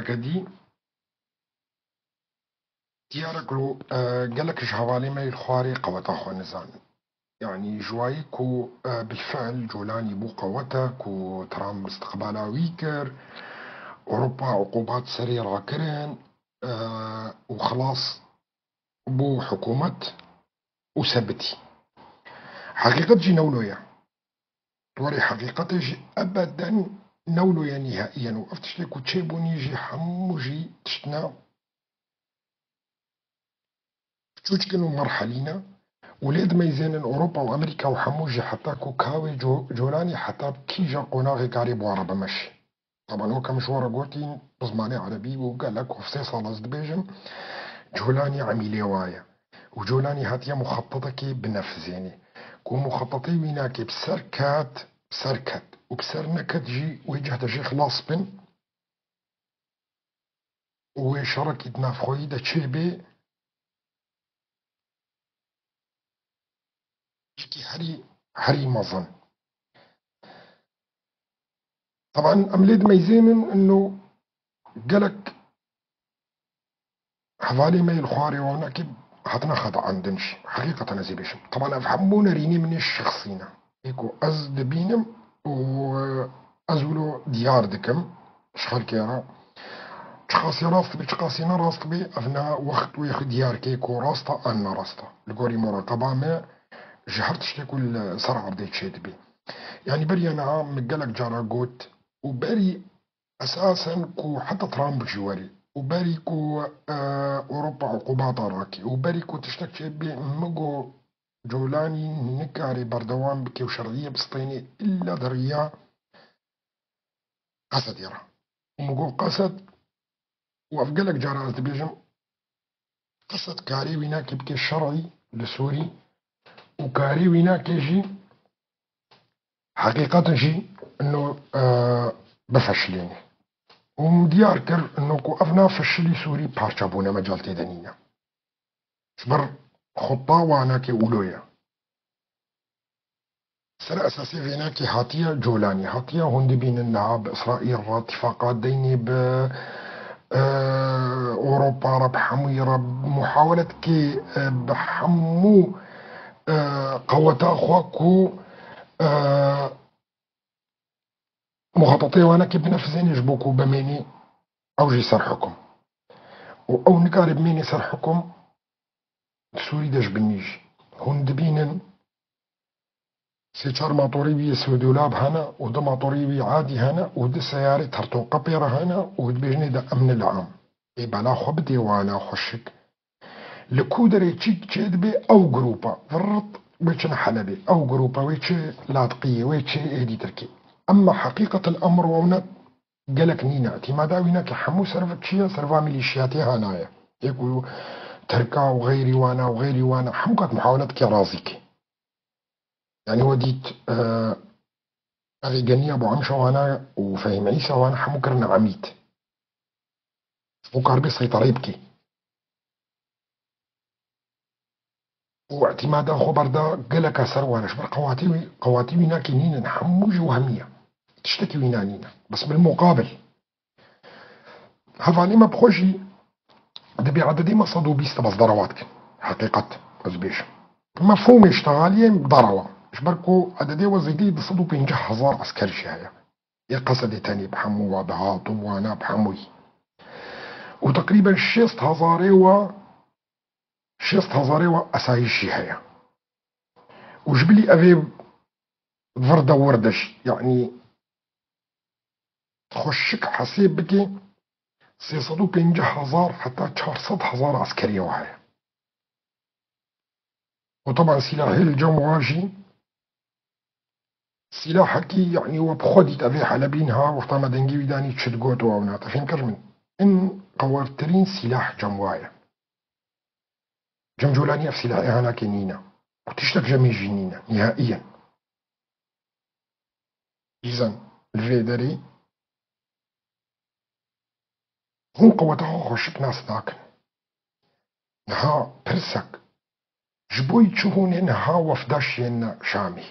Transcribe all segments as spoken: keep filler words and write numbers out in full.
Kedî diyar e ku, e, gelek ji hevalê me yê li xwarê qeweta xwe nizanin. Yanî ji wayî ku, e, bilfiil Colanî bû qewete ku Trump istiqbala wî kir, Ewropa uqubat serê rakirin, e, û xilas bû hikûmet û sebitî. Heqîqet jî newlo ye. Di warê heqîqetê jî ebeden newlo ye nîhaiyen û ev tiştê ku çêbûnî jî hemû jî tiştine çûçik in û merhelî ne û lê dimeyzênin Ewropa û Amerîka û hemû jî heta ku kawê Co-, Colanî heta bi kîja qonaxê karê bi wa re bimeşî. Teban weke min ji we re gotîn, bi zimanê erebî û gelek hov sê sal ez dibêjim, Colanî emîlê wa ye. Û Colanî hatiye muxetetekê binefizênê. Ku muxetetê wî nake bi ser ket, bi ser ket. Û bi ser neket jî wê cih de jê xilas bin. Û wê şerekî di navxweyî de çêbê, yekî herî, herî mezin. Teban em lê dimeyzênin ino gelek hevalê me yê li xwarê û ewnakê hatine xeteandin jî. Heqîqeten ez ê bêjim. Teban ev hemû nerînê min ê şexsî ne. Ê ku ez dibînim û ez wilo diyar dikim ji xelkê re. Çiqasî rast bê, çiqasî ne rast bê, ev ne wext wê xwe diyar kê ku rast e an ne rast e. Li gorî muraqeba me ji her tiştê ku li ser erdê çêdibê. Yanî beriya niha min gelek cara got û berî esasen ku heta Trump jî werî û berî ku, e, Ewropa uqubata rakî û berî ku tiştek çêbê min got Colanî nikare berdewam bike û şerîyê bistênê illa di riya Qesedê re. Û min got Qesed, û ev gelek cara ez dibêjim, Qesed karê wî nake bike şerî li Sûrî û karê wî nake jî heqîqetin jî ino, e, bifeşilîne. Û min diyar kir ino ku ev nafeşilî Sûrî parçebûne mecal tê de nîne. Ji ber xutta wanakê ûlo ye. Ser esasê vênakê hatiye Colanî, hatiye hûn dibînin niha bi Îsraîl re, tifaqa deynê bi, e, Ewropa re, bi hemûyî re muhawelet kê, e, bi hemû, e, qeweta xwe ku, e, muxetetê wane kê binefizênê ji bo ku bimênî ew jî ser hukum. Û ew nikare bimênî ser hukum, di Sûrî de ji binî jî. Hûn dibînin sê çar matorî wî yê Sêwdolab hene û du matorî wî adî hene û du seyarê tertoqe pê re hene û dibêjinê de emne li am. Ê bela xwe bidê wana xweşik. Li ku derê çîk çêdibe ew grûpa, virrt wê çine Helebê, ew grûpa wê çi Ladqiyê, wê çi êdî Tirkê. Emma heqîqet el emr wewne gelek nîne. Îtîmada wî nake hemû ser çi ye, ser va milîşiyatê hanaye. Ê ku Tirka û xeyrî wana û xeyrî wana hemû kat muhawelet ke razî ke. Yanî we dît, e, ev ê geniya Buamşa wana û Fehîm Îsa wana hemû kirine emîd. Ji bo karibe seyterê bike. Û îtîmada xwe berda geleka ser wan e. Ji ber qewatî wî, qewatî wî nake nînin. Hemû jî wehmî ye. Tiştekî wî nanîne. Bes bil muqabil. Hevalê me bi xwe jî dibê ededê me sed û bîst e, bes derewa dikin. Heqîqet, ez bêjim. Mefhûmê ştegaliyê derewa. Ji ber ku ededê we zêdî du sed û pêncî hezar esker jî heye. Yê Qesedê tenê bi hemû wa bi hat û wana bi hemûyî. Û teqrîben şêst hezarê wa, şêst hezarê wa esayîş jî heye. Û ji bilî evê vir de wir de jî, yanî xweşik hesêb bike, sê sed û pêncî hezar heta çar sed hezar eskeriyê wa heye. Û teban sîlahê li cem wa jî, sîlahekî, yanî we bi xwe dît, evê Helebî niha wexta me dengê wî danî çi digot û ew nate. Fêm kir min, in qewertirîn sîlah cem wa ye. Cem Colanî ev sîlahê hanakê nîne. Û tiştek cemê jî nîne, nihaiyen. Îzan li vê derê hûn qeweta xwe xweşik nas nakin. Niha pirsek, ji bo yî çi hûn ê niha wefda şiyêne Şamê?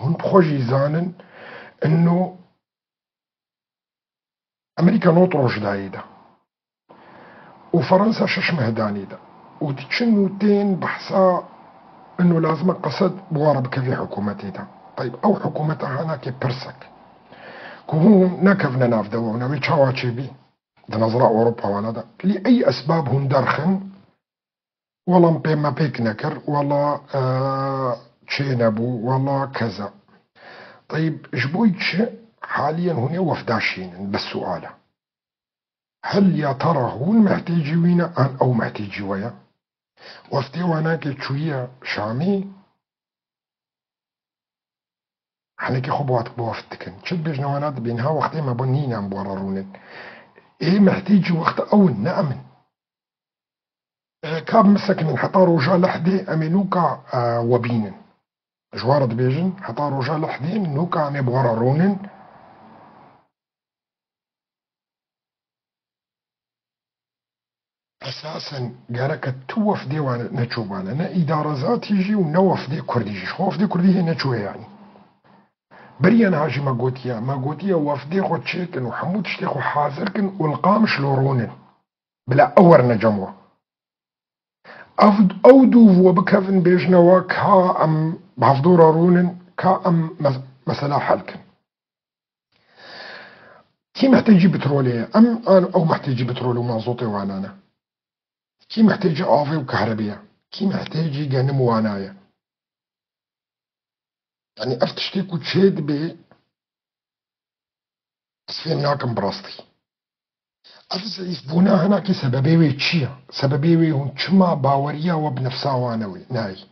Hûn bi xwe jî zanin, ino Amerîka not roj dayê de. û Fransa şeş meh danî de. Û diçin û tên behsa ino lazim e Esed bi wa re bikevê hikûmetê de. Teyb, ew hikûmeta hanakê pirsek. Ku hûn nekevne nav de wana, wê çawa çêbî? Di nezra Ewropa wana de. Li ey esbab hûn derxin? Wela em pê me pêk nekir, wela, e, çê nebû, wela keza. Teyb, ji bo çi haliyen hûn ê wefda şînin? Bi sual e. Hel ya tera hûn mehtêcî wî ne, an ew mehtêcî we ye? Weftê wana ke çûye Şamê, henekê xwe bi wat-, bi weft dikin. Çi dibêjin wana dibên ha wextê me bo nînan bi we re rûnin. Ê mehtêcî wexta ew in, ne em in. E, ka bisekinin heta roja lehdê em ê nûka, e, we bînin. Ji wa re dibêjin, heta roja lehdê nûka em ê bi we re rûnin. Esasen gereke tu wefdê wan neçûbane, ne îdarezatî jî û ne wefdê kurdî jî. Ji xwe wefdê kurdî hê neçûye yanî. Beriya niha jî me gotiye, me gotiye wefdê xwe çêkin û hemû tiştê xwe hazir kin û li Qamişlo rûnin. Bila ew werine cem we. Ev, ew dû we bikevin bêjine we ka em bi hevdû re rûnin, ka em mes-, mesela hel kin. Kî mehtêcî petrolê ye? Em an ew mehtêcî petrol û mazotê wana ne? Kî mehtêcî avê û kahrebê ye? Kî mehtêcî genim wana ye? Yanî ev tiştê ku çê dibe, ez fêm nakim bi rastî. Ev zeîfbûna hinakî sebebê wê çi ye? Sebebê wê hûn çima baweriya we bi nefsa wan e wê nayê?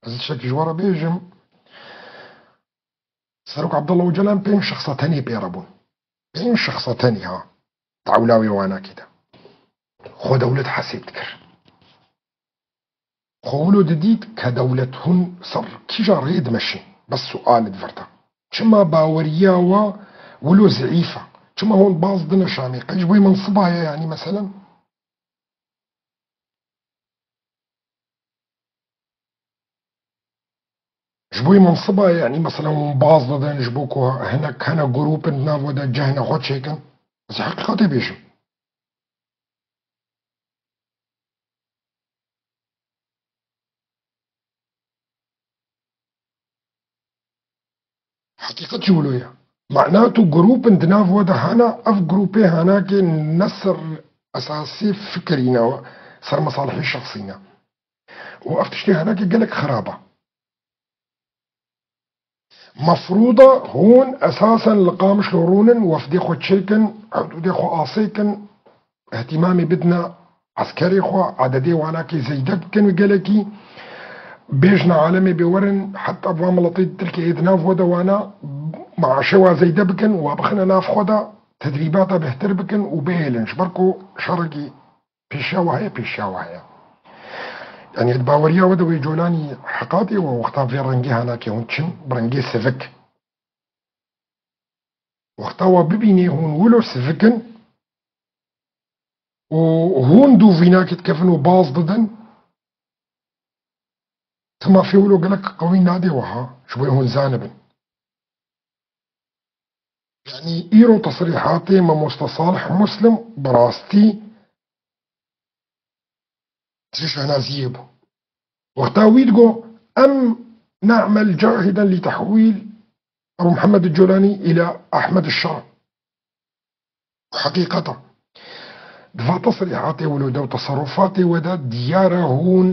Ez tiştekî ji we re bêjim. Serok Abdullah Ocalan pênc şexsa tenê pê re bûn. Pênc şexsa tenê ha. Tewla wê wanakê de. Xwe dewlet hesêb dikir. Xwe wilo didît ke dewlet hûn ser kîja rê dimeşin. Bes sual di vir de. Çima baweriya we wilo zeîf e? Çima hûn baz dine Şamê? Qey ji bo wê mensiba ye, yanî meselen? Ji bo wê mensiba ye, yanî meselen hûn baz didin, ji bo ku hinek hene grûpin di nav we de cehna xwe çêkin. Ez ê heqîqetê bêjim. Heqîqet jî wilo ye. Mena tu grûpin di nav we de hene, ev grûpê henekê ne ser esasê fikirî ne, ser mesalihê şexsî ne. Û ev tiştê henekê gelek xirab e. Mefrûd e hûn esasen li Qamişlo rûnin, wefdê xwe çêkin, hudûdê xwe asê kin, îhtîmamê bidine eskerê xwe, ededê wanakê zêde bikin û gelekî bêjine alemê bê werin, heta bi van miletê di Tirkiyeyê di nav we de wana maaşê wa zêde bikin, wa bixine nav xwe de, tedrîbata bêhtir bikin û bihêlin, ji ber ku şerekî pêşiya we heye, pêşiya we heye. Yanî di baweriya we de wê Colanî heqatê we wexta vê rengê henekê hûn çin, bi rengê sivik. Wexta we bibînê hûn wilo sivik in û hûn dû vînakê dikevin û baz didin, ti mafê wilo gelek qewî nadê we ha, ji bo hûn zanibin. Yanî îro tesrîhatê mamoste Salih Muslim bi rastî tije şehnaziyê bû. Wexta wî digo, "Em na'mel cahidan li tehwîl Ebu Muhammed Colanî îla Ahmed Şer." Heqîqeta. Di va tesrîhatê wilo de û teserufatê we de diyar e hûn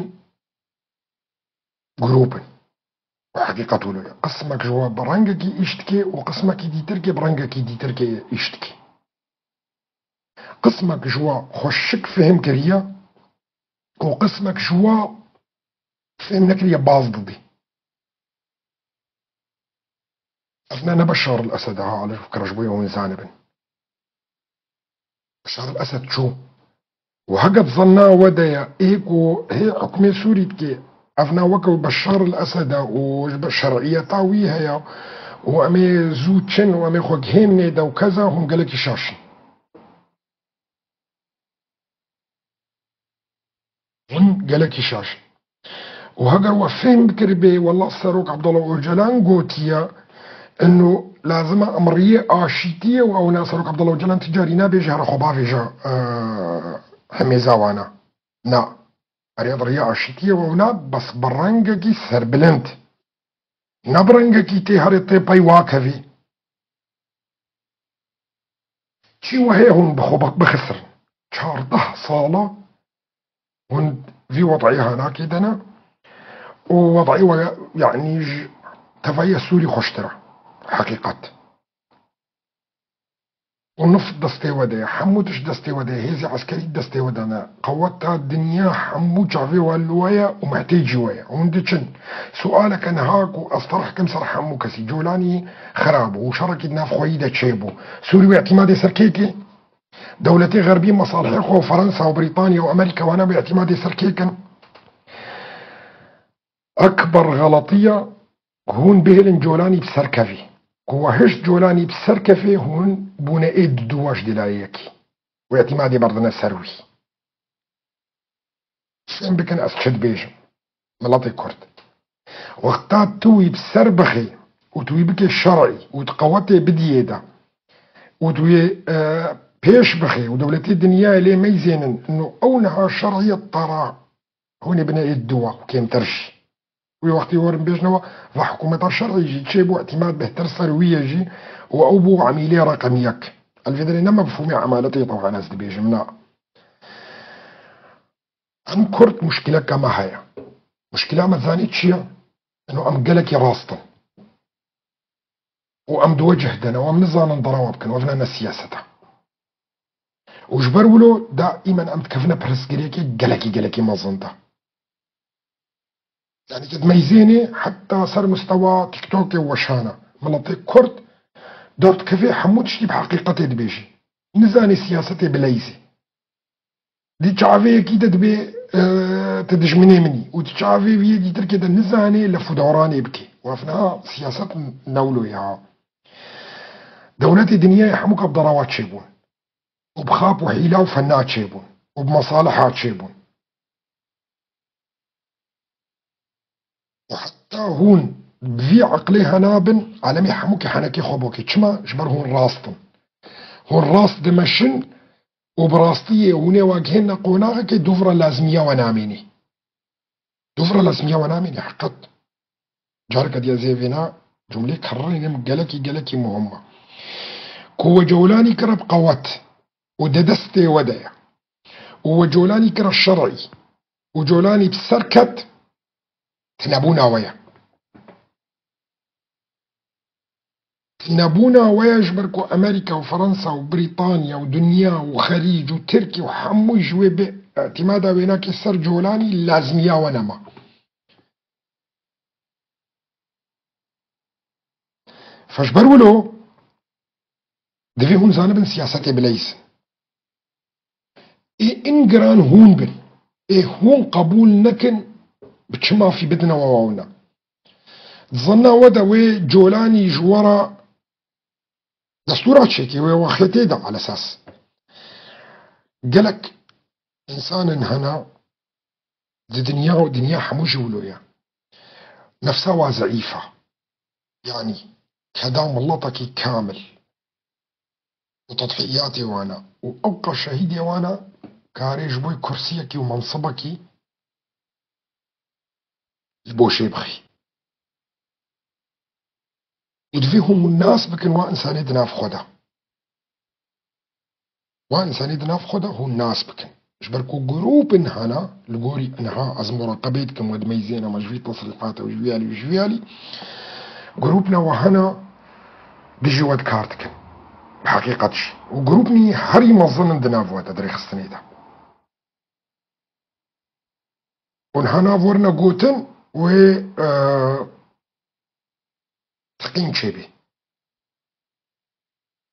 grûp in. Û heqîqet wilo ye. Qismek ji we bi rengekî îş dike û qismekî dîtirkê bi rengekî dîtirkê îş dike. Qismek ji we xweşik fêm kiriye û qismek ji we fêm nekiriye baz didî. Ev ne, ne Beşar el Esed e ha, alî fikra ji bo hûn zanibin. Beşar el Esed çû. Û heke di zanna we de ye, ê ku hê hukmê Sûrî dike, ev ne weke Beşar el Esed e û ji ber şer'iyeta wî heye û em ê zû çin û em ê xwe gihên nê de û keza hûn gelekî şaş in. Hûn gelekî şaş in. Û heger we fêm bikiribê, wela Serok Abdullah Ocalan gotiye, ino lazim e em riyê aşîtiyê û ew ne Serok Abdullah Ocalan ti carî nabêje, here xwe bavêje, e, hemêza wana. Na. Erê di riya aşîtiyê we wina, bes bi rengekî serbilind. Ne bi rengekî tê herê tê pey wakevî. Çi we heye hûn bi xwe bixisirin? Çardeh sala hûn vî wed'î hanakê de ne û wed'î we, yanî ji tevahiya Sûrî xweştir e. Heqîqet. Û nift destê we de ye, hemû tişt destê we de ye, hêzê eskerî destê we de ne. Qeweta dinya hemû çavê we li we ye û mehtêcî we ye. Hûn diçin. Sualeke niha ku ez terh kim ser hemû kesî, Colanî xirab bû û şerekî di nav xweyî de çêbû. Sûrî wê îtîmadê ser kê kê? Dewletê xerbî mesalihê xwe û Fransa û Brîtanya û Amerîka wana wê îtîmadê ser kê kin? Ekber xeletiya hûn bihêlin Colanî bi ser kevî. Ku we hişt Colanî bi ser kevê hûn bûne ê diduwa ji dilayê yekî. Wê îtîmadê berdine ser wî. Fêm bikin ez çi dibêjim. Miletê Kurd. Wexta tu wî bi ser bixê û tu wî bikê şer'î û tu qewetê bidiyê de û tu wê, e, pêş bixê û dewletê dinyayê lê meyzênin, ino ew niha şer'iyet tara hûn ê bine ê diwa û kêmtir jî. Wî wextî werin bêjnewa, va hikûmeta şer'î jî çêbû, îtîmad bêhtir ser wî ye jî û ew bû emîlê reqem yek. Elvê derê ne mefhûmê emaletê tewhan ez dibêjim, na. Em Kurd muşkileke me heye. Muşkila me zanî çi ye? Ino em gelekî rast in. Û em di we cih de ne û em nizanin derewa bikin, ev ne, ne siyaset e. Û ji ber wilo daîmen em dikevine pirsgirêkê gelekî, gelekî mezin de. Yanî tu dimeyzênê heta ser mustewa TikTokê û weşana. Miletê Kurd derdikeve hemû tiştî bi heqîqetê dibêjî. Nizanê siyasetê bileyzî. Di çavê yekî de dibê, e, tu dijminê min î. Û di çavê wî yê dîtirkê de nizanê lef û doranê bikê. Û ev niha siyaset ne wilo ye ha. Dewletê dinyayê hemûka bi derewa çêbûn. Û bi xap û hîla û fena çêbûn. Û bi mesaliha çêbûn. Û heta hûn bi vî eqlê hena bin, alemê hemûkê henekê xwe bokê. Çima? Ji ber hûn rast in. Hûn rast dimeşin û bi rastiyê hûn ê wagihêne qonaxekê dûv re lazimiya we namînî. Dûv re lazimiya we namînî heqet. Careke diye ez ê vêna cumlê kerrînim gelekî, gelekî muhim e. Ku we Colanî kire bi qewet û di destê we de ye. Û we Colanî kire şer'î. Û Colanî bi ser ket, tinebûna we ye. Tinebûna we ye ji ber ku Amerîka û Fransa û Brîtanya û dinya û Xelîc û Tirkî û hemû ji wê bi îtîmada wê nake ser Colanî lazimiya we nema. Fe ji ber wilo divê hûn zanibin siyasetê bileyzin. Ê in giran hûn bin. Ê hûn qebûl nekin bi çi mafî bidine we wawna. Di zanna we de wê Colanî ji we re destûra çêkê wê wexetê de alesas. Gelek însanin hene di dinya û dinya hemû jî wilo ye. Nefsa wa zeîf e. Yanî keda miletekî kamil û tedhiyatê wan e û ewqa şehîdê wan e, karê ji bo kursiyekî û mensibekî li boşê bixî. Û divê hûn nas bikin wa însanê di nav xwe de. Wa însanê di nav xwe de hûn nas bikin. Ji ber ku grûpin hene, li gorî niha ez muraqebê dikim, we dimeyzêne me ji vî tesrîhata û ji vî alî û ji vî alî. Grûpna we hene dijî we di kar dikin. Bi heqîqet jî. Û grûpnî herî mezin in di nav we de, di rêxistinê de. Û niha nav werine gotin wê, e, tiqîn çêbî.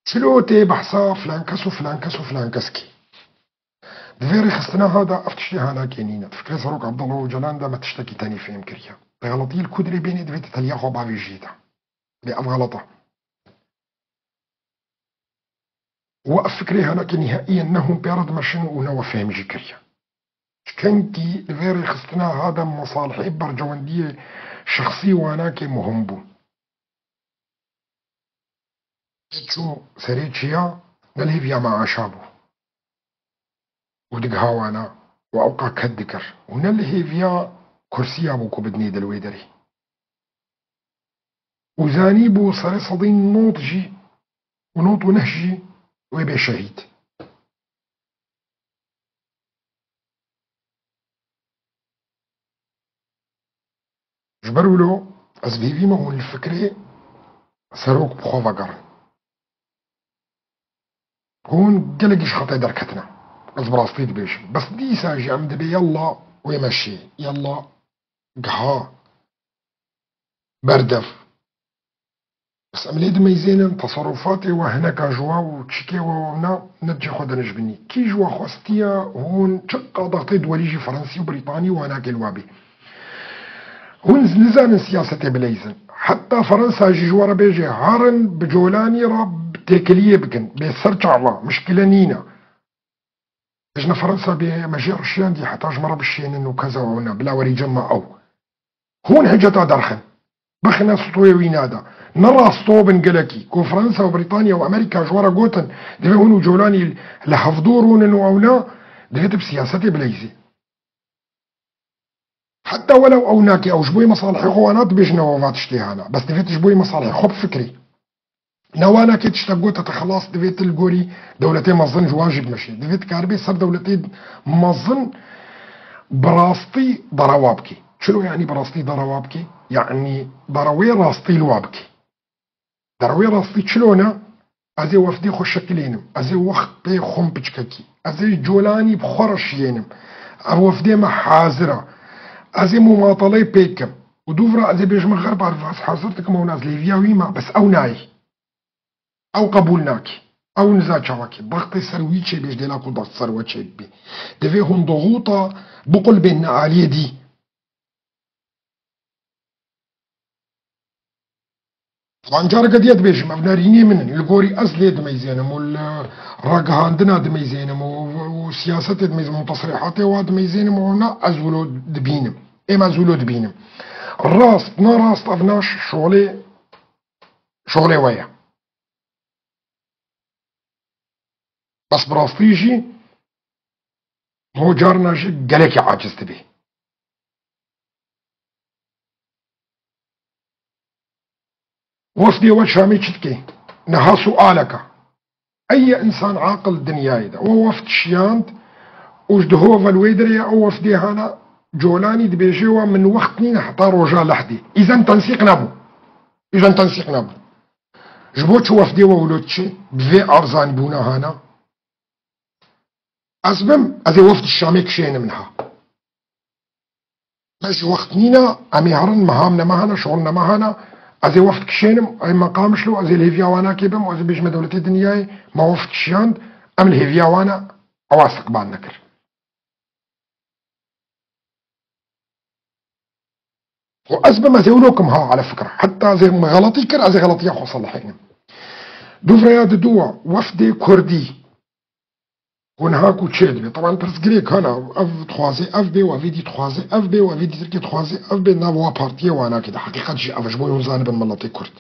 Çilo tê behsa filan kes û filan kes û filan kes kî. Di vê rêxistina ha de ev tiştê hanakê nîne. Di fikrê Serok Abdullah Ocalan de me tiştekî tenê fêm kiriye. Xeletî li ku dirê bênê divê tu teliya xwe bavêjiyê de. Lê ev xelet e. Û ev fikrê henekê nîhaiyen ne hûn pê re dimeşin û ne we fêm jî kiriye. Çikenkî li vê rêxistina ha de mesalihê berjewendiyê şexsî wanakê muhim bû. Çû serê çiya, ne li hêviya maaşa bû. û digiha wana û ewqa ked dikir û ne li hêviya kursiya bû ku bidinê di li wê derê. Û zanîbû serê sedî nod jî û nod û neh jî wê bê şehîd. Ji ber wilo ez bi hêvî me hûn li fikrê serok bi xwe vegerin. Hûn gelekî ji xetê derketine. Ez bi rastî dibêjim. Bes dîsa jî em dibê yalla wê meşê. Yalla giha berdev. Bes em lê dimeyzênin, teserrufatê we hineka ji we û çîkê we wana ne cê xwe de ne ji binî. Kî ji we xwestiye hûn çi qadaxtê duwerî jî Fransî û Brîtanî û wanakê li we bê? Hûn nizanin siyasetê bileyzin. Heta Fransa jî ji we re bêje, herin bi colanî re têkiliyê bikin. Bê ser çava, mişkile nîne. Bijne Fransa bê, me jê re şiyandî heta ji me re bişênin û keza ew ne, bila werî cem me ew. Hûn hiceta derxin. Bixine stoyê wîna de. Ne rasto bin gelekî. Ku Fransa û Brîtanya û Amerîka ji we re gotin, divê hûn û colanî li hevdû rûnin û ew ne, divê tu bi siyasetê bileyzî. Heta welew ew nake, ew ji bo yê mesalihê xwe wana dibêjin ew va tiştê hana. Bes divê tu ji bo yê mesalihê xwe bifikirî. Ne wana kê tiştek gote te xelas divê tu li gorî dewletê mezin ji wan jî bimeşî. Divê tu karibê ser dewletê mezin bi rastî derewa bikî. Çilo yanî bi rastî derewa bikî? Yanî derewê rastî li wa bikî. Derewê rastî çilo ne? Ez ê wefdê xwe şekilênim. Ez ê wextê xwe biçkekî. Ez ê colanî bi xwe re şiyênim. Ev wefdê me hazir e. Ez ê mumataleyê pê kim. Û dûv re ez ê bêjime xerba ez hazir dikim ew ne, ez lêviya wî me, bes ew nayê. Ew qebûl nake. Ew niza çawakê. Daxtê ser wî çêbê ji dêla ku daxt ser we çêbibê. Divê hûn doxûta biqulbên ne aliyê dî. Van careke diye dibêjim, ev nerînê min in. Li gorî ez lê dimeyzênim û li ragihandina dimeyzênim û, û siyasetê dimeyzênim û tesrîhatê wa dimeyzênim û na ez wilo dibînim. Êm ez wilo dibînim. Rast, narast, ev na şolê, şolê we ye. Bes bi rastî jî ho carna jî gelekî aciz dibî. Wefdê we Şamê çi dikê? Niha sualeke. Ey însan aqil dinyayê de. We wefd şiyand û ji diho ve li wê derê ye, ew wefdê hana colanî dibêje we min wext nîne heta roja lehdê. Îzen tensîq nebû. Îzen tensîq nebû. Ji bo çi wefdê we wilo diçe? Bi vê arzanîbûna hana. Ez bim, ez ê wefd Şamê kişênim niha. Me jî wext nîne, em ê herin, meham ne mehana, şol ne mehana. Ez ê wefd kişênim, ê me Qamişlo, ez ê li hêviya wanakê bim, ez ê bêjime dewletê dinyayê, me wefd kişiyand, em li hêviya wana, ewa istiqbal nekir. Û ez bim, ez ê wilo kim ha, ala fikra. Heta ez ê min xeletî kir, ez ê xeletiya xwe selihînim. Dûv re ya didu wa, wefdê Kurdî. Ku niha ku çê dibe. Teban pirsgirêk hene, ev dixwaze ev bê, wa vê dî dixwaze ev bê, wa vê dî Tirkiyê dixwaze ev bê, nav wa partiyê wa nake de. Heqîqet jî ev e, ji bo hûn zanibin miletê Kurd.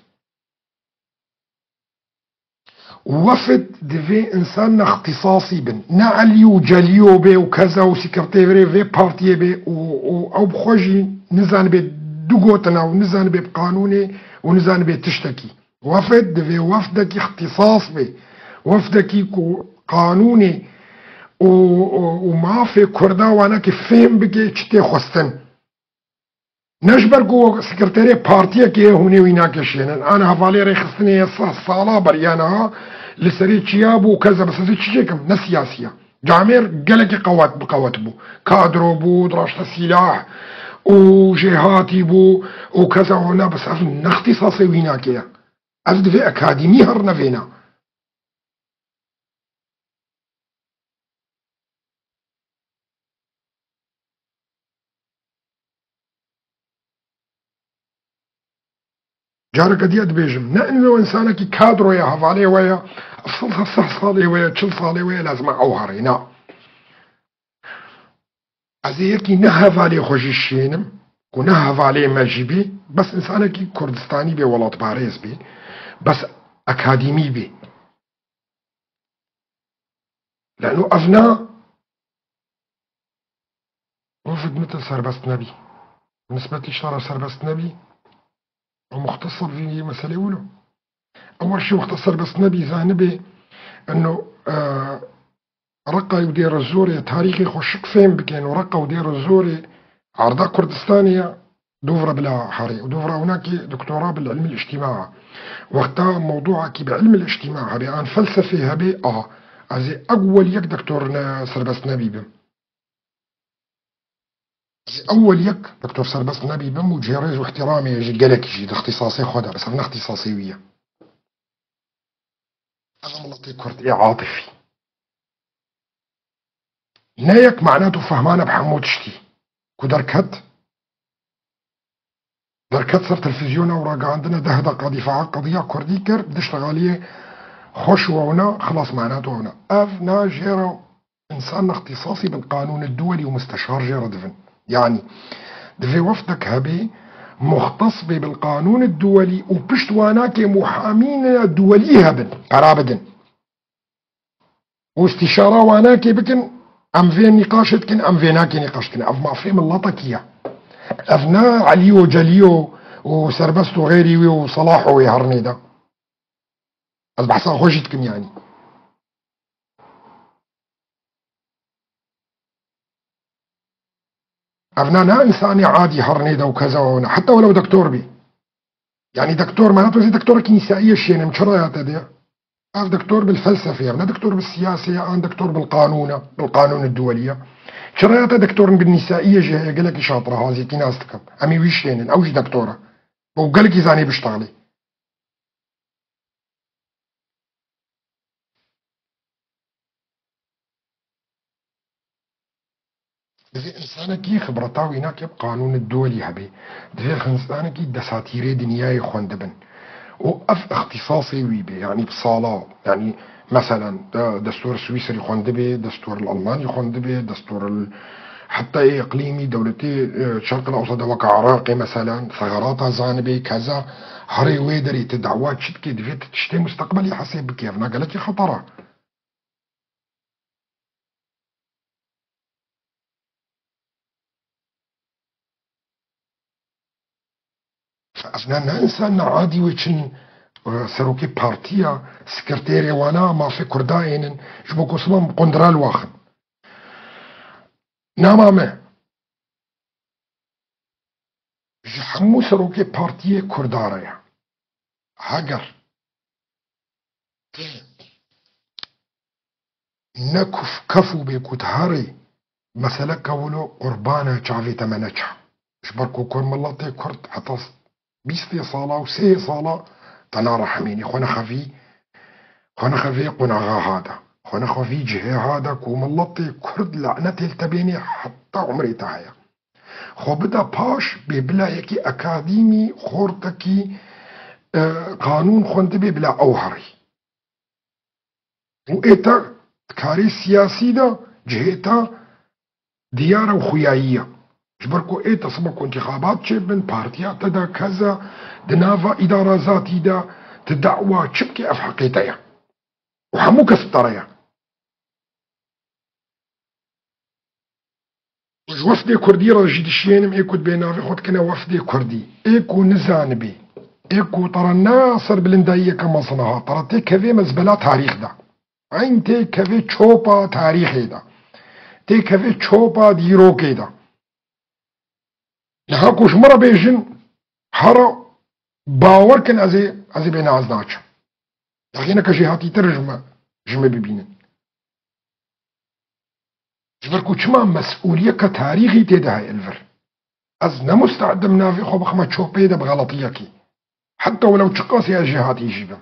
Wefd divê însan ne îxtîsasî bin. Ne Elî û Celîyo bê û keza û sekreterê vê partiyê bê û, û ew bi xwe jî nizanibe du gotina û nizanibe bi qanûnê û nizanibe tiştekî. Wefd divê wefdekî îxtîsas bê. Wefdekî ku qanûnê û, û, û mafê Kurda wanekî fêm bike çi tê xwestin. Ne ji ber ku sekreterê partiyekê ye hûn ê wî nakişênin. An hevalê rêxistinê ye seh sala beriya niha li serê çiya bû û keza bi sesê çi çêkim? Ne siyasî ye. Camêr gelekî qewet bi qewet bû. Kadro bû, diraşte sîlah û jêhatî bû û keza hona bi ser ne îxtîsasê wî nake ye. Ev divê akademî her nevêna. Careke diye dibêjim, ne ino insanekî kadroya hevalê we ye, sih salê we ye, çil salê we ye, lazim e ew herê, na. Ez ê yekî ne hevalê xwe jî şiyênim, ku ne hevalê me jî bî, bes insanekî Kurdistanî bê, welatparêz bî, bes akademî bî. Lano ev na Xidmete serbest nebî. Nisbetî şara serbest nebî. Ew muxtesir vî meselê wilo. Ew her şî wexta serbest nebî, zanibê eno, e, Reqa û Dêrezorê tarîxê xwe şik fêm bikin û Reqa û Dêrezorê arda Kurdistanê ye, dûv re bila herê. Û dûv re winakî doktora bil ilmil îctîma. Wexta mewdûakî bi ilmil îctîma hebê, an felsefê hebê, a, ez ê ewwel yek doktor ne serbest nebî bim. Ez ê ewwel yek doktor serbest nebî bim û cihê rêz û îhtîramê ji gelekî jî di îxtîsasê xwe de, bes ev ne îxtîsasê wî ye. Ev miletê Kurd ê atifî. Ne yek mana tu fehmane bi hemû tiştî. Ku derket, derket ser televîzyona û ragihandina deh deqa dîfaa qediya Kurdî kir, di şixaliyê xweş wewna, xilas mana tu wewna. Ev na jê re însan îxtîsasî bil qanûn duwelî û musteşar jê re divin. Yanî, divê wefdek hebê, muxtes bê bil qanûn duwelî û pişt wanakê muhamîne duwelî hebin, para bidin. Û îstîşara wanakê bikin, em vê nîqaşê dikin, em vê nakê nîqaş dikin. Ev mafê miletekî ye. Ev ne Elî û Celî û, û serbest û xêrî wî û Selah û wê herinê de. Ez behsa xwe jî dikim yanî. Ev ne, ne însanê adî herinê de û keza û ne. Heta welew doktor bî. Yanî doktor, mana tu zî doktorekî nîsaî ye şênim, çi raya te de? Ev doktor bil felsefê, ev ne doktor bil siyasê ye, an doktor bil qanûn e, bil qanûn duwelî ye. Çi raya te doktorên bil nîsaî ye jî heye, gelekî şatir e, hazîtî nas dikim. Em ê wî şênin, ew jî doktor e. Û gelekî zanî biştexilî. Divê însanekî xibreta wî nake bi qanûnê duwelî hebê. Divê însanekî desatîrê dinyayê xwendibin. Û ev îxtîsasê wî bê, yanî bi sala, yanî meselen, de-, destûr Swîsrî xwendibê, destûr Almanî xwendibê, destûr heta ê îqlîmî dewletê, e, Şerq Ewsat de weke Iraqê meselen, segerata zanibê, keza herê wê derê tu dawa çi dikê, divê tu tiştê musteqbelî hesêb bikê, ev ne gelekî xeter e. Ev ne, ne însan ne adî wê çin, e, serokê partiya, sekreterê wana, mafê Kurda ênin, ji bo ku siman bi qundral waxin. Nama me. Ji hemû serokê partiyê Kurda re ye. Heger te ne kuf-, kef û bê ku tu herê mesele kewilo qurbana çavê te me neça. Ji ber ku Kurd, miletê Kurd heta bîstê sala û sê sala te narehemînî. Xwe nexevî, xwe nexevê qonaxa ha de. Xwe nexevî cihê ha de ku miletê Kurd lanetê li te bênê heta umrê te heye. Xwe bide paş bê bila yekî akadîmî, xortekî, e, qanûn xwendibê bila ew herî. Û ê te di karê siyasî de cihê te diyar e û xuyayî ye. Ji ber ku ê te sibe ku întîxabat çêbin, partiya te de keza di nava îdara zatî de tu dawa çi bikî ev heqê te ye. Û hemû kes bi te re ye. Ji wefdê Kurdî re jî dişiyênim, ê ku dibê navê xwe dikine wefdê Kurdî. Ê ku nizanibê. Ê ku te re ne serbilindayiyeke mezin e ha, te re têkevê mezbela tarîx de. Eyn têkevê çopa tarîxê de. Têkevê çopa dîrokê de. Niha ku ji min re bêjin, hera bawer kin ez ê, ez ê bêne ez naçim. Daxîneke jêhatîtir ji me, ji me bibînin. Ji ber ku çima mesûliyeke tarîxî tê de heye li vir. Ez ne muste'd im navê xwe bixime çopê de bi xeletiyekî. Heta welew çiqasî ez jêhatî jî bim.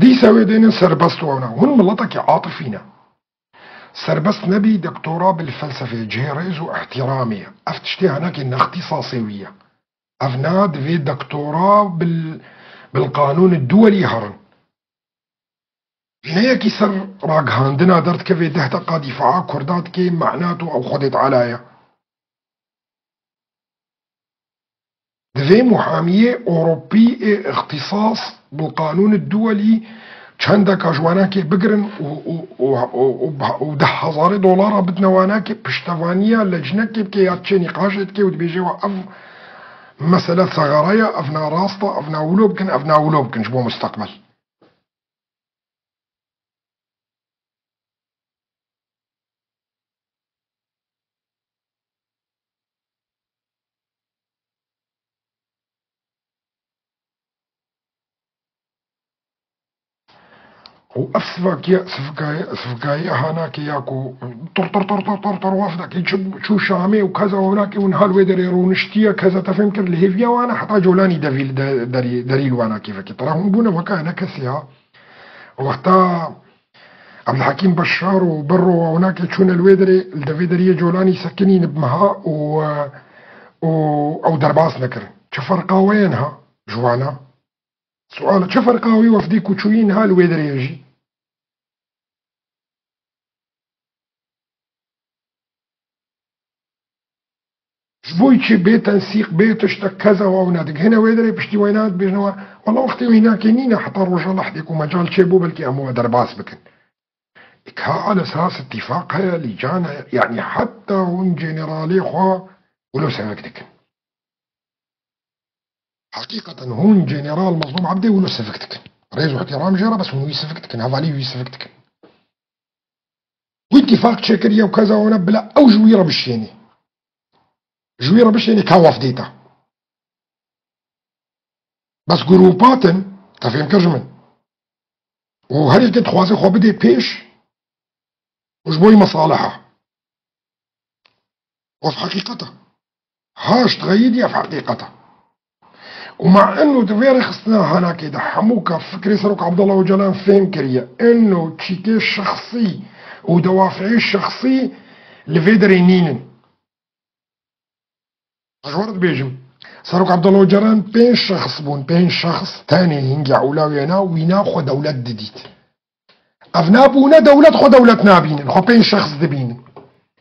Dîsa wê dênin serbest wewna. Hûn miletekî atifî ne. Serbest nebî, doktora bil felsefê, cihê rêz û îhtîramê ye. Ev tiştê hinekê ne îxtîsasê wî ye. Ev ne divê doktora bil, bil qanûn duwelî herin. Ne yekî ser ragihandina derdikevê deh deqa dîfaa Kurda dikê, mana tu ew Xwedê Teala ye. Divê muhamiyê Ewropî ê îxtîsas bil qanûn duwelî çendeka ji wanakê bigirin û, û, û, û, û, û deh hezarê dolara bidine wanakê, piştevaniya lecnekê bike ya çê nîqaşê dike û dibêje we ev mesele sexara ye, ev narast e, ev na wilo bikin, ev na wilo bikin ji bo musteqbel. Û ev sivakiya, sivikaye, sivikaye hanakê ya ku tor, tor, tor, tor, tor, tor waf dakê, çi, çû Şamê û keza wanakê hûn hal wê derê rûniştiye, keza te fêm kir, li hêviya wan e, heta Colanî devî li de, derî, derî li wanakê vekê. Tira hûn bûne veka ne kesê ha. Wexta Ebdulhekîm Beşar û Birro û wanakê çûne li wê derê, li devê deriyê Colanî sekinîn bi meha û, û ew derbas nekirin. Çi ferqa we ye niha ji wana? Sual, çi ferqa wî wefdî ku çûyî niha li wê derê ye jî? Ji bo çi bê tensîq, bê tiştek keza wa wina digihine wê derê, piştî wayna dibêjine we, wela wextê wînakê nîne heta roja lehdê ku mecal çêbû belkî em we derbas bikin. Îka ala esas îtîfaq heye, lîcan heye, yanî heta hûn generalê xwe wilo sevik dikin. Heqîqeten hûn General Mezlûm Ebdê wilo sivik dikin. Rêz û ihtiram jê re, bes hûn wî sivik dikin, hevalî wî sivik dikin. Wî îtîfaq çêkiriye û keza wana bila ew ji wî re bişênê. Ji wî re bişênê ka wefdê te. Bes grûpatin, te fêm kir ji min. Û her yekê dixwaze xwe bidê pêş û ji bo wî mesaliha. Ev heqîqet e. Haşt xeyîdî ev heqîqet e. Û ma eno di vê rêxistina hanakê de hemû ka fikrê Serok Abdullah Ocalan fêm kiriye. Eno çîkê şexsî û dewafiyê şexsî li vê derê nînin. Ez ji we re dibêjim. Serok Abdullah Ocalan pênc şexs bûn, pênc şexs tenê hingê ewla wêna, wîna xwe dewlet didît. Ev nabûne dewlet xwe dewlet nabînin, xwe pênc şexs dibînin.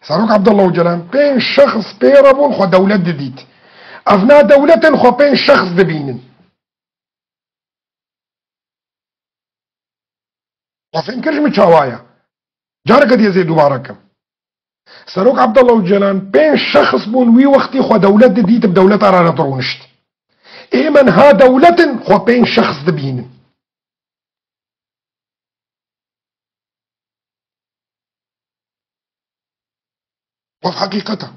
Serok Abdullah Ocalan pênc şexs pê re bûn xwe dewlet didît. Ev na dewletin xwe pênc şexs dibînin. Xwe fêm kir ji min çawa ye? Careke diyê zê dubare kim. Serok Abdullah Ocalan pênc şexs bûn wî wextî xwe dewlet didît, bi dewleta re re dirûnişt. Ê me niha dewletin xwe pênc şexs dibînin. Ev heqîqet e.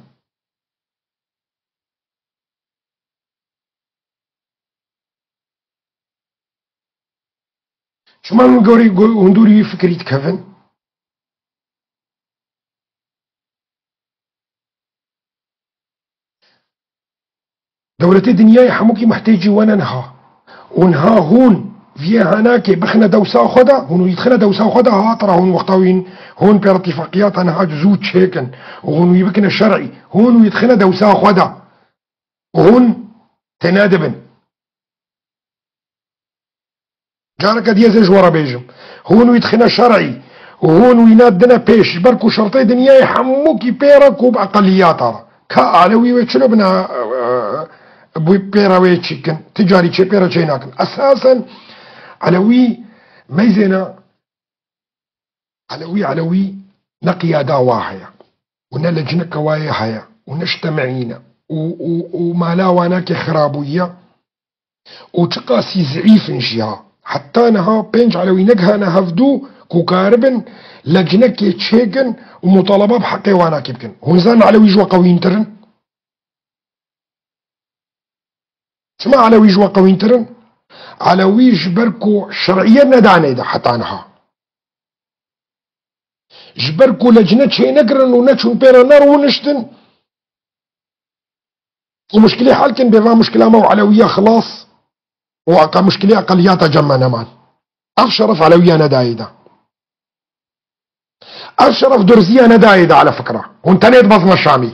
Çima hûn gorî go-, hûn dûrî wî fikirî dikevin? Dewletê dinyayê hemûkî muhtêcî we ne niha. Û niha hûn viyê hanakê bixine dewsa xwe de, hûn wî dixine dewsa xwe de, ha, tira hûn wexta wîn, hûn pê re tîfaqiyata niha zû çêkin û hûn wî bikine şer'î. Hûn wî dixine dewsa xwe de. Û hûn têne dibin. Careke diyê zê ji we re bêjim. Hûn wî dixine şer'î û hûn wî nadine pêş, ji ber ku şertê dinyayê hemûkî pê re ku bi eqeliyata re. Ka Elewî wê çilo bina, e, e, bû pê re wê çîkin. Ti carî çê pê re çê nakin. Esasen Elewî meyzêna Elewî, Elewî ne qiyada wa heye û ne lecneke wa yê heye û ne ji te meyî ne û, û, û mala wa nake xirabûyiye û çiqasî zeîf in jî ha. Heta niha pênc Elewî negihane hevdû ku karibin lecnekê çêkin û mutalaba bi heqê wa nake bikin. Hûn zanin Elewî ji we qewîntir in? Çima Elewî ji we qewîntir in? Elewî ji ber ku şer'iyet nedanê de heta niha. Ji ber ku lecne çênekirin û neçûn pê re nerûniştin, ku muşkilê hel kin, bê va muşkila me û Elewiya xilas û eqe-, muşkilê eqeliyata cem me neman. Ev şeref Elewiya nedayê de. Ev şeref Durziya nedayê de, ala fikra. Hûn tenê dibezne Şamî.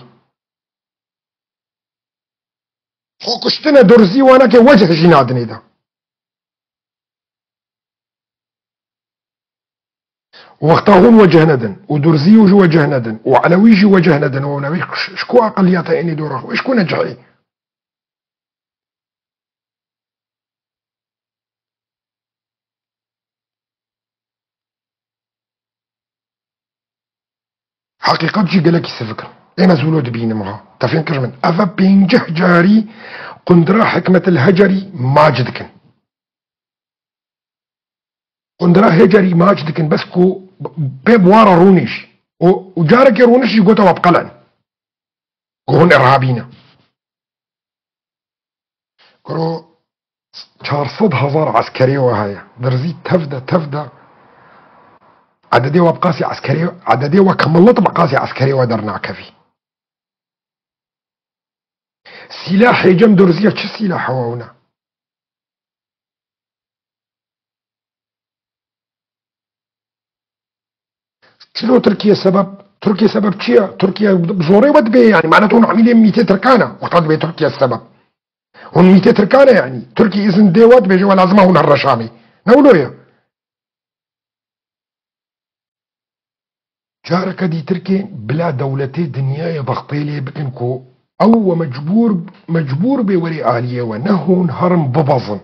Xwe kuştine Durzî, wanekê wecih jî nadinê de. Wexta hûn wecih nedin û Durzî û jî wecih nedin û Elewî jî wecih nedin û Elewî ji ku eqeliyata ênî dora xwe, ji ku necihê? Heqîqet jî gelekî sivik in. Ê me zûlo dibînim ha. Te fêm kir ji min. Eve pênceh carî qundira Hikmetil Hecerî maç dikin. Qundira Hecerî maç dikin, bes ku bê bi wara rûnê jî. Û, û carekê rûniş jî gote we bi qelen. Ku hûn irhabî ne. Kuro çar sed hezar eskerê we heye. Dirzî tev de, tev de. Ededê we bi qasî eskerê, ededê we ke milet bi qasî eskerê we dernakevî. Sîlahê cem Durziya çi sîlaha we hûn e? Çilo Tirkiye sebeb? Tirkiye sebeb çi ye? Tirkiye bi zorê we dibê, yanî, mane tu hûn hamîlê mîtê Tirkan e, wexta dibê Tirkiye sebeb. Hûn mîtê Tirkan e, yanî. Tirkî îzin dê we, dibêje we lazim e hûn herin Reşamê. Ne wilo ye? Careke dî Tirkê bila dewletê dinyayê dextê lê bikin ku ew we mecbûr, mecbûr bê werê aliyê we, ne hûn herin bibezin.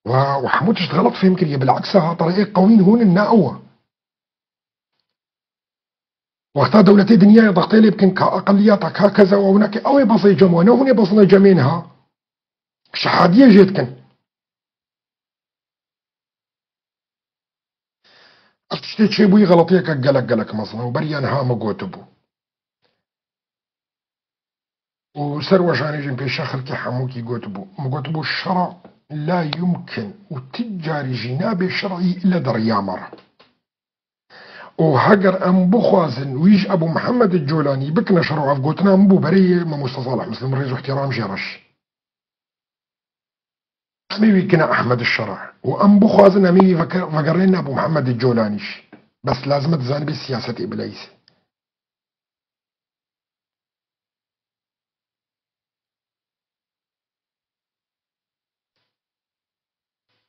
Wa, wa hemû tişt xelet fêm kiriye. Bileksa ha, terê qewîn hûn in, ne ew e. Wexta dewletê dinyayê dextê lê bikin ka eqeliyata, ka keza ew neke, ew ê bezê cem we, ne hûn ê bezine cemê niha. Şehadiyê jê dikin. Ev tiştê çêbûyî xeletiyeke gelek, gelek mezin e û beriya niha min gotibû. Û ser weşanê jî pêşa xelkê hemûkî gotibû. Min gotibû, şera la yumkin û ti carî jî nabê şer'î illa di riya me re. Û heger em bixwazin wî ji Ebû Mihemed Colanî bikine şer û ev gotina min bû berê yê mamoste Salih Muslim, rêz û îhtîram jê re. Em ê wî kine Ehmed Şera û em bixwazin em ê wî veke-, vegerîne Ebû Mihemed Colanî jî. Bes lazim e dizanibê siyasetê bileyîzê.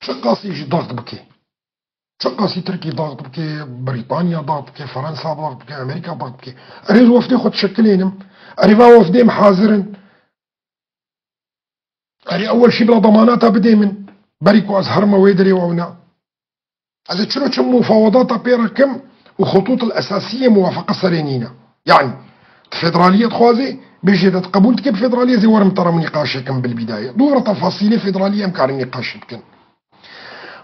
Çiqasî jî daxt bike. Çiqasî Tirkî daxt bike, Brîtanya daxt bike, Fransa daxt bike, Amerîka daxt bike. Erê ez wefdê xwe dişekilênim. Erê va wefdê min hazir in. Erê ewel şî bila demanata bidê min. Berî ku ez herime wê derê û ewna. Ez ê çilo çi mufawedata pê re kim û xutût el esasiyê muwafeqe serê nîne. Yanî, tu federaliyê dixwazê, bêjê de tu qebûl dikê bi federaliyê zê werim te re min nîqaşê kim bil bîdayê. Dûvra tefasîlê federaliyê em karin nîqaşê bikin.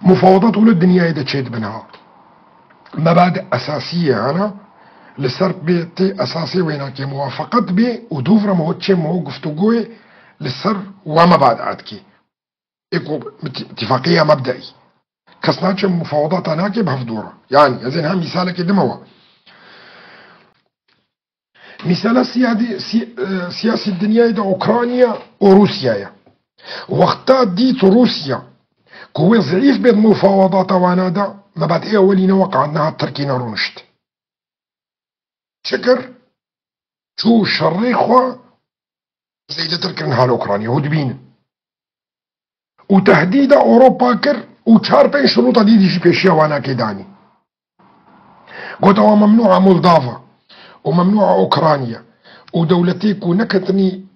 Mufawedat wilo dinyayê de çêdibin ha. Mebadi esasiyê hene, li ser bê tê esasê wênakê muwafeqet bê û dûvra me çê me guftûgoyê li ser wa mebadi dikê. Ê ku mit-, îtîfaqiya mebdeî. Kes naçe mufawedata nake bi hevdû re. Yanî, ez ê niha mîsalekê dime we. Mîsala siyadî-, si-, e, siyasî dinyayê de Ukrayna û Rûsya ye. Wexta dît Rûsya ku wê zeîf bê di mufawedata wana de, mebadê ewelî ne wek niha Tirkî nerûnişt. Çi kir? Çû şerê xwe zêdetir kirin hal Ukrayna, hûn dibînin. Û tehdîda Ewropa kir û çar pênc şirûta dî jî pêşiya wanakê danî. Got, ewa memnûa Moldava û memnûa Ukrayna û dewletê ku neketinî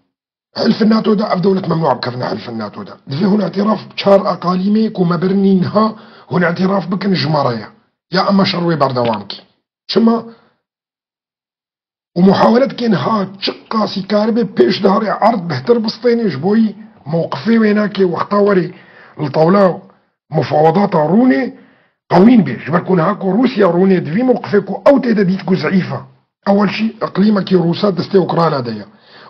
hilfin NATO de, ev dewlet memnûa bikevine hilfin NATO de. Divê hûn îtiraf bi çar eqalîmê ku me birinî niha hûn îtiraf bikin ji me re ye. Ya em şer wê berdewam kî. Çima? Û muhawele dike niha çiqasî karibe pêş diharê erd bihtir bistêne ji bo yî mewqifê wênakê wexta werê li tewla mufawedata rûnê qewîn bê. Ji ber ku niha ku Rûsya rûnê di vî mewqifê ku ew tê de dît ku zeîf e. Ewel jî iqlîmekî Rûsa destê Ukrayna de ye.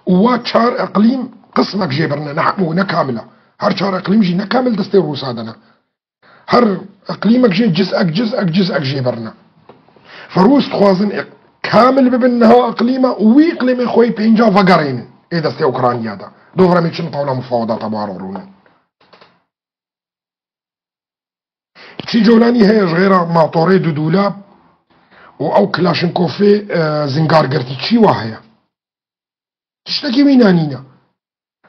Û wa çar iqlîm qismek jê birine, ne hemû, ne kamil e. Her çar iqlîm jî ne kamil destê Rûsa de ne. Her iqlîmek jê cizek, cizek, cizek jê birine. Ferûs dixwazin iq-, kamil bibin niha iqlîma û wî iqlîmê xwe yê pênca vegerênin ê destê Ukrayna de. Dovra me çi li tewla mufawedata bi wan re rûnin. Çi Colanî heye ji xêra matorê du dûlab û ew Kilaşinkofê, e, zingar girtî, çi wa heye? Tiştekî wî nanîne.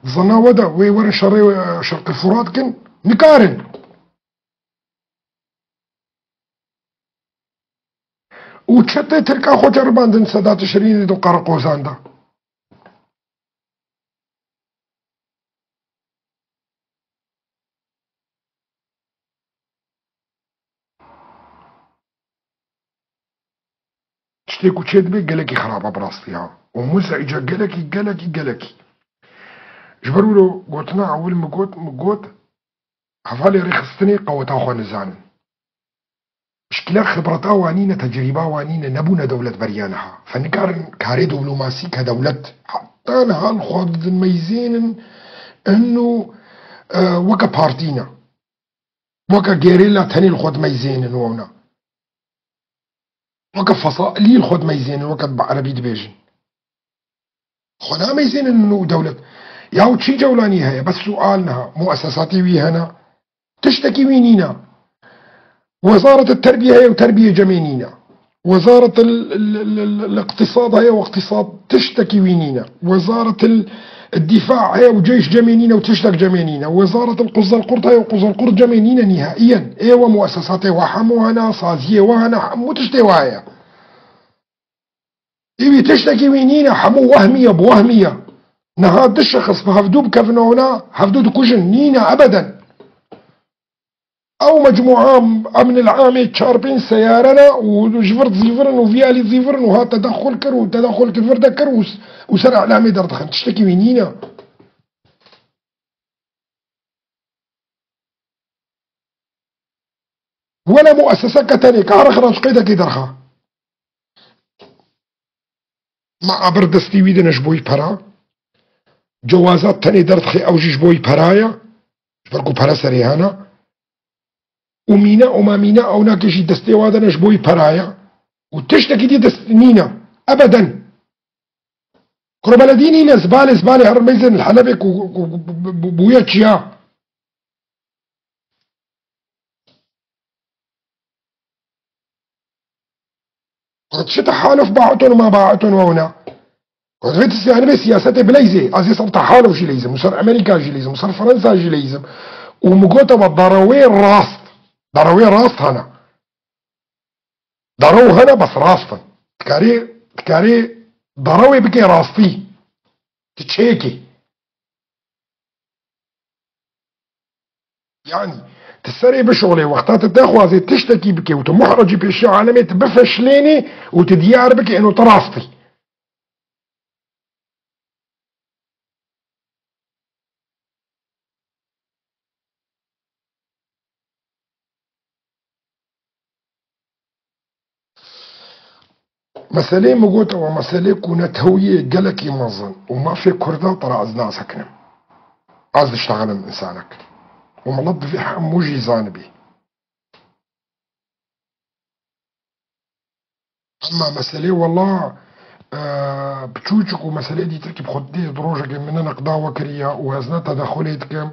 Di zana we de wê werin şerê, e, Şerqê Furat kin? Nikarin. Û çetê Tirka xwe ceribandin Sedat Şirînê di Qereqozan de. Tiştê ku çêdibe gelekî xirab e bi rastî ha. Û muzîce gelekî, gelekî, gelekî. Ji ber wilo gotina ewil min got, min got, hevalê rêxistinê qeweta xwe nizanin. Pişkîla xibreta wan nîne, tecrîba wan nîne, nebûne dewlet beriya niha. Fe nikarin karê dîplomasî ke dewlet heta niha li xwe dimeyzênin, inu, e, weke partî ne. Weke gerîla tenê li xwe dimeyzênin û ewna. Weke fesalî li xwe dimeyzênin, weke bi erebî dibêjin. Xwe nameyzênin nû dewlet. Yaw çi cewlanî heye? Bes sual niha. Muesesatê wî hene? Tiştekî wî nîne. Wezaret terbiye heye û terbiye cemê nîne. Wezaret l-, l-, l-, l-, l-, iqtisad heye û iqtisad tiştekî wî nîne. Wezaret l-, dîfa heye û ceyş cemê nîne û tiştek cemê nîne. Wezaret quzelqurt heye û quzelqurt cemê nîne nîhaiyen. Ê we muesesatê we hemû hene, saziyê we hene, hemû tiştê we heye. Ê wî tiştekî wî nîne, hemû wehmî ye, bi wehmî ye. Niha du şexs bi hevdû bikevin ona, hevdû dikujin. Nîne, ebeden. Ew mecmûa emnil amê çar pênc seyare ne û ji vir zîvirin û vî alî zîvirin û ha tedexul kir û tedexul kir vir de kir û s-, û ser îlamê derdixin. Tiştekî wî nîne. Wele mueseseke tenê ka rexna ji qeydekê derxa. Ma abir destî wî dine ji bo yî pera. Cewazat tenê derdixê ew jî ji bo yî pera ye. Ji ber ku pere serê hene. Û mîna û ma mîna ewnakê jî destê wa dine ji bo yî pera ye. Û tiştekî dî dest nîne. Ebeden. Kuro beledî nîne, zibalê, zibalê her meyzên li Helebê ku, ku, ku, ku, ku bûye çiya. Çi tehaluf baeton û ma baeton û ewna? Vê tiştê yani bê siyasetê bileyzê. Ez ê ser tehaluf jî leyzim, û ser Amerîka jî leyzim, û ser Fransa jî leyzim. Û min gote ve darawê rast. Darawê rast hene. Daraw hene bes rast in. Dikarê, dikarê darawê bikê rastî. Ti çêkê. Yani, ti serê bişolê, wexta ti dexwazê tiştekî bikê û ti muhrecî pêşiya alemê ti bifeşlênê û ti diyar bikê eno ti rast î. Meselê min gote we meselê ku netewiyê gelekî mezin û mafê Kurda tira ez nasekinim. Ez diştexilim insanek. Û milet divê hemû jî zanibî. Ema meselê wela, e, piçûçik û meselê dîtirkî bi xwe dê di rojekê min ne neqda we kiriye û ez ne tedexulê dikim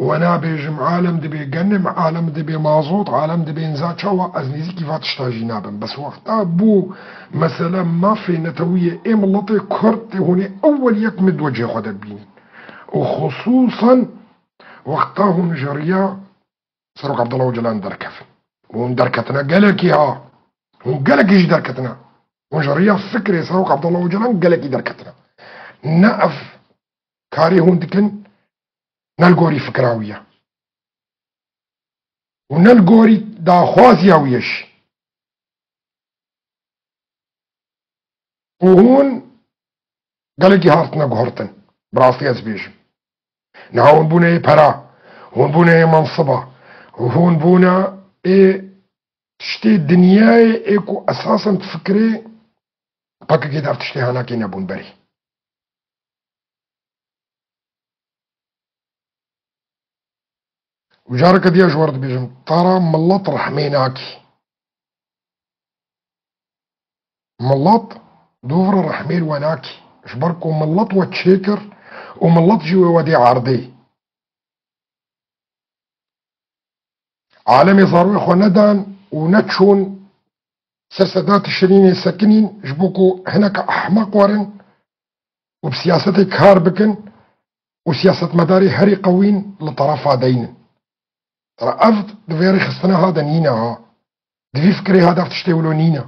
û we nabêjim alem dibê genim, alem dibê mazot, alem dibê nza çawa, ez nêzîkî va tişta jî nabim. Bes wexta bû mesele mafê netewiyê ê miletê Kurd tê hûn ê ewel yek min di wecihê xwe de bibînin. Û xusûsan wexta hûn ji riya Serok Abdullah Ocalan derkevin. Hûn derketine gelekî ha. Hûn gelekî jî derketine. Hûn ji riya fikrê Serok Abdullah Ocalan gelekî derketine. Ne ev karê hûn dikin, ne li gorî fikra wî ye. Û ne li gorî daxwaziya wî ye jî. Û hûn gelekî hatine guhertin. Bi rastî ez bêjim. Niha hûn bûne yê pera, hûn bûne yê mensiba, hûn bûne ê tiştê dinyayê ê ku esasen fikirê P K K de ev tiştê hanakê nebûn berê. Û careke diya ji we re dibêjim, tara milet rehmê nakî. Milet dûv re rehmê li we nakî. Ji ber ku milet we çêkir û milet jî wê we dê erdê. Alemê zarwê xwe nedan û neçûn ser seda Tişrînê sekinîn, ji bo ku hineke ehmeq werin û bi siyasetê kar bikin û siyasetmedarê herî qewîn li terefa deynin. Tira ev di vê rêxistina ha de nîne ha. Di vî fikirê ha de ev tiştê wilo nîne.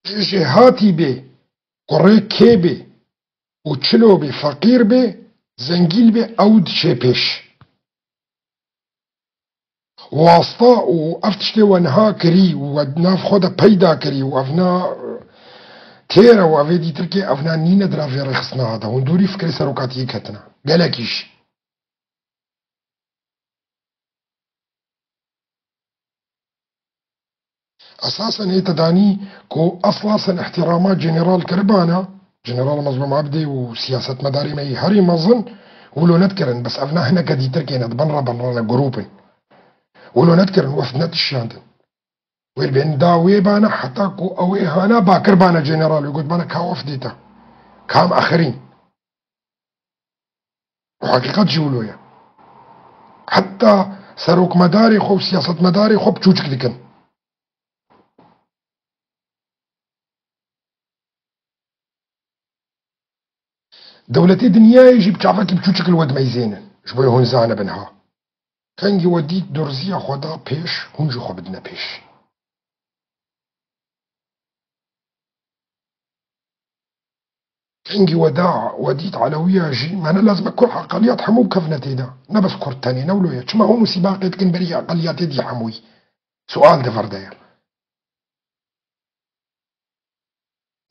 Ê jêhatî bê, kurê kê bê û çilo bê, feqîr bê, zengîn bê, ew diçe pêş. Wasta û ev tiştê we niha kirî û we di nav xwe de peyda kirî û ev na têr e û evê dîtirkê ev na nîne di nav vê rêxistina de. Hûn dûrî fikrê serokatiyê ketine. Gelekî jî. Esasen ê te danî ku esla sen îhtîrama general kiribana, General Mezlûm Ebdî û siyasetmedarê me yî herî mezin, wilo nedikirin, bes ev ne hineke dîtirkê ne, di bin re bin re ne grûp in. Wilo nedikirin, weft netişiyandin. Wê bên da wê bana heta ku ew ê hana bakir bana general, wê gotbana ka wefdê te. Kam axirîn. Û heqîqet jî wilo ye. Heta serokmedarê xwe û siyasetmedarê xwe biçûçik dikin. Dewletê dinyayê jî bi çavekî biçûçik li we dimeyzênin. Ji bo hûn zanibin ha. Kengî we dît durziya xwe da pêş, hûn jî xwe bidine pêş. Kengî we da, we dît Elewiya jî, me ne lazim e kur eqeliyat hemû bikevine tê de. Ne bes Kurd tenê, ne wilo ye. Çima hûn û sîbaqê dikin berî eqeliyatê dî hemûyî? Sual di vir de ye.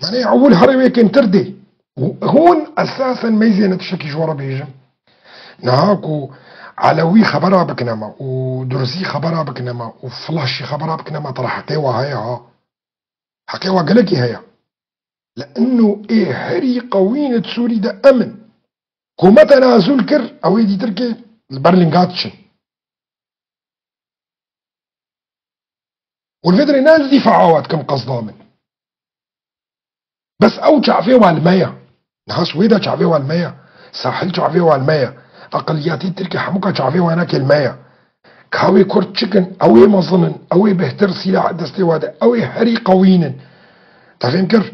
Mane ewil herê wê kêmtir dê. Û hûn esasen meyzêne tiştekî ji we re bêjim. Niha ku Elewî xebera bikine me û Durzî xebera bikine me û Flaş jî xebera bikine me, tira heqê wa heye ha. Heqê wa gelekî heye. Li ino ê herî qewîn di Sûrî de em in. Ku me tenazul kir, ew ê dîtirkê li ber linga diçin. Û li vê derê ne ez dîfaa wa dikim qesda min. Bes ew çavê wa li me ye. Niha Swêda çavê wa li me ye. Sahil çavê wa li me ye. Eqeliyatê Tirkî hemûka çavê wanakê li me ye. Ka wê Kurd çikin, ew ê mezin in, ew ê bêhtir sîlah destê wa de, ew ê herî qewîn in. Te fêm kir?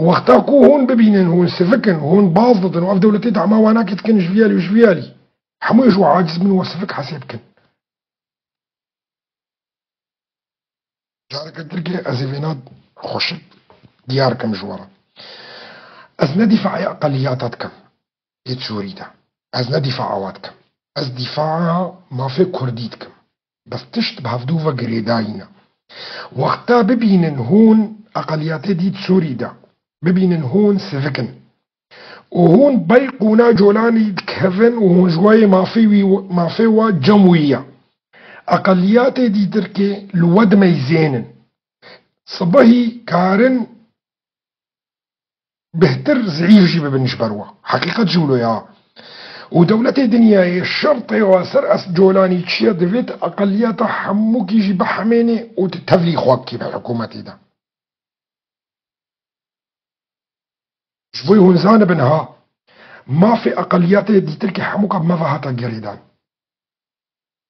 Wexta ku hûn bibînin, hûn sivik in, hûn baz didin û ev dewletê dema wanakê dikin ji vî alî û ji vî alî. Hemû ji we aciz bin û we sivik hesê bikin. Careke Tirkê ez ê vêna xweşik diyar kim ji we re. Ez ne dîfaê eqeliyata dikim. Ê Sûrî de. Ez ne dîfaa wa dikim. Ez dîfaa mafê Kurdî dikim. Bes tişt bi hevdû ve girêdayî ne. Wexta bibînin hûn eqeliyatê dît Sûrî de. Bibînin hûn sivik in. Û hûn bey qûna Colanî dikevin û hûn ji wayê mafê wî, mafê wa cem wî ye. Eqeliyatê dîtirkê li we dimeyzênin. Sibehî karin bêhtir zîf jî bibin ji ber we. Heqîqet jî wilo ya. Û dewletê dinyayê şertê wa ser es Colanî çi ye, divêt eqeliyata hemûkî jî bihemênê û tu tevlî xwe bikî bi hikûmetê de. Ji bo hûn zanibin ha, mafê eqeliyatê dîtirkê hemûka bi me ve hate girêdan.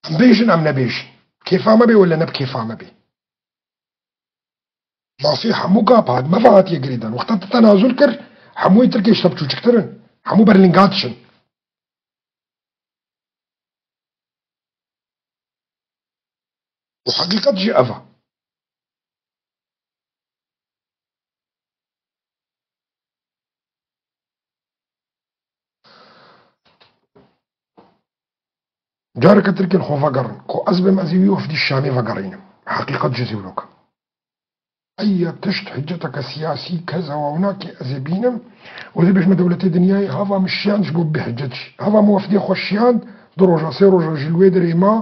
Em bêjin, em nebêjin. Kêfa me bê wele ne bi kêfa me bê. Mafê hemû gapa me ve hatiye girêdan. Wexta tu tenazul kir, hemûyê Tirkiyê ji te biçûçiktir in. Hemû ber linga diçin. Û heqîqet jî ev e. Careke Tirkên xwe vegerin, ku ez bêm, ez ê wî wefdî Şamê vegerînim. Heqîqet ji zîwroke. Eya tişt hiceteke siyasî, keza wawinakê ez ê bînim. Û dê bêjme dewletê dinyayê hava min şiyand ji bo bê hicet jî. Hava min wefdê xwe şiyand, du roja, sê roja jî li wê derê ma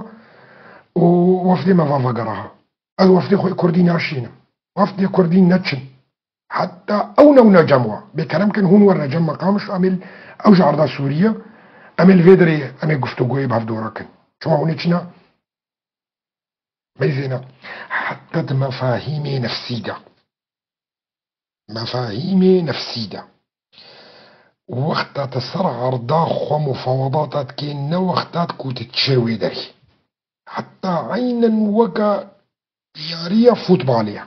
û wefdê me va vegera ha. Ez wefdê xwe yê Kurdî naşînim. Wefdê Kurdî neçin. Heta ew newne cem wa. Bê kerem kin hûn werne cem me Qamiş, em ê li, ew ji erda Sûriye, em ê li vê derê, em ê guftûgoyê bi hevdû re kin. Çima hûn ê çine? Meyzêne. Heta di mefahîmê nefsî de. Mefahîmê nefsî de. Wexta te ser erda xwe mufawedata dikê, ne wexta ku tu diçe wê derê. Heta eynen weke yariya futbalê ye.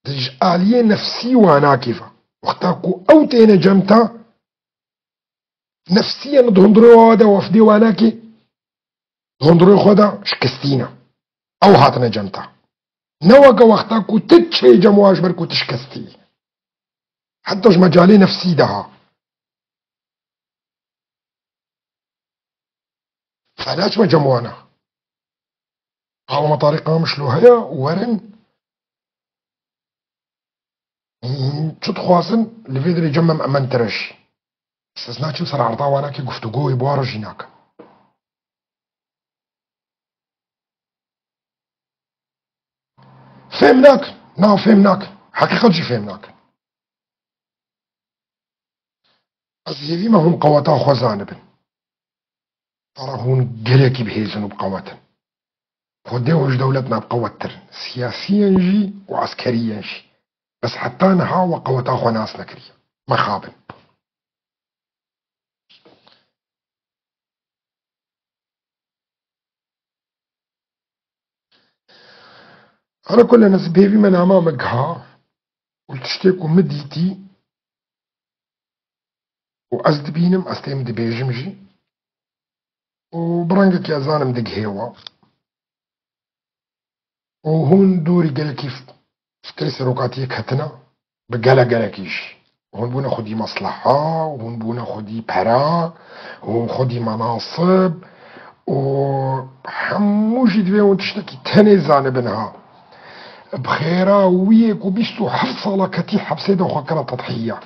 Di ji aliyê nefsî wanakê ve. Wexta ku ew têne cem te, nefsiyen di hundirê wa de wefdê wanakê, di hundirê xwe de şikestî ne. Ew hatine cem te. Ne weke wexta ku tu çê cem wa ji ber ku tu şikestî. Heta ji mecalê nefsî de ha. Ez naçime cem wana. Qala me Tarîq Qamişlo heye û werin. Çi dixwazin li vê derê cem em ementire jî. Ez naçim ser erda wana ke guftûgoyê bi wan re jî nakim. Fêm nakin. Na, fêm nakin. Heqîqet jî fêm nakin. Ez hêvî me hûn qeweta xwe zanibin. Tara hûn gelekî bihêz in û biqewet in. Xwedê hûn ji dewlet me biqewettir in. Siyasî yên jî û eskerî yên jî. Bes heta niha we qeweta xwe nas nekiriye. Mexabin. Ala kullen ez bi hêvî me nama me giha û tiştê ku min dîtî û ez dibînim, ez têm dibêjim jî û bi rengekî ez zanim digihê we. Û hûn dûrî gelekî f-, fikirê serokatiyê ketine, bi gele gelekî jî. Hûn bûne xwedî mesleha, hûn bûne xwedî pera, û xwedî menasib, û hemû jî divê hûn tiştekî tenê zanibin ha. Bi xêra wî yê ku bîst û heft sala ketî hepsê de xwe kira tedhiya.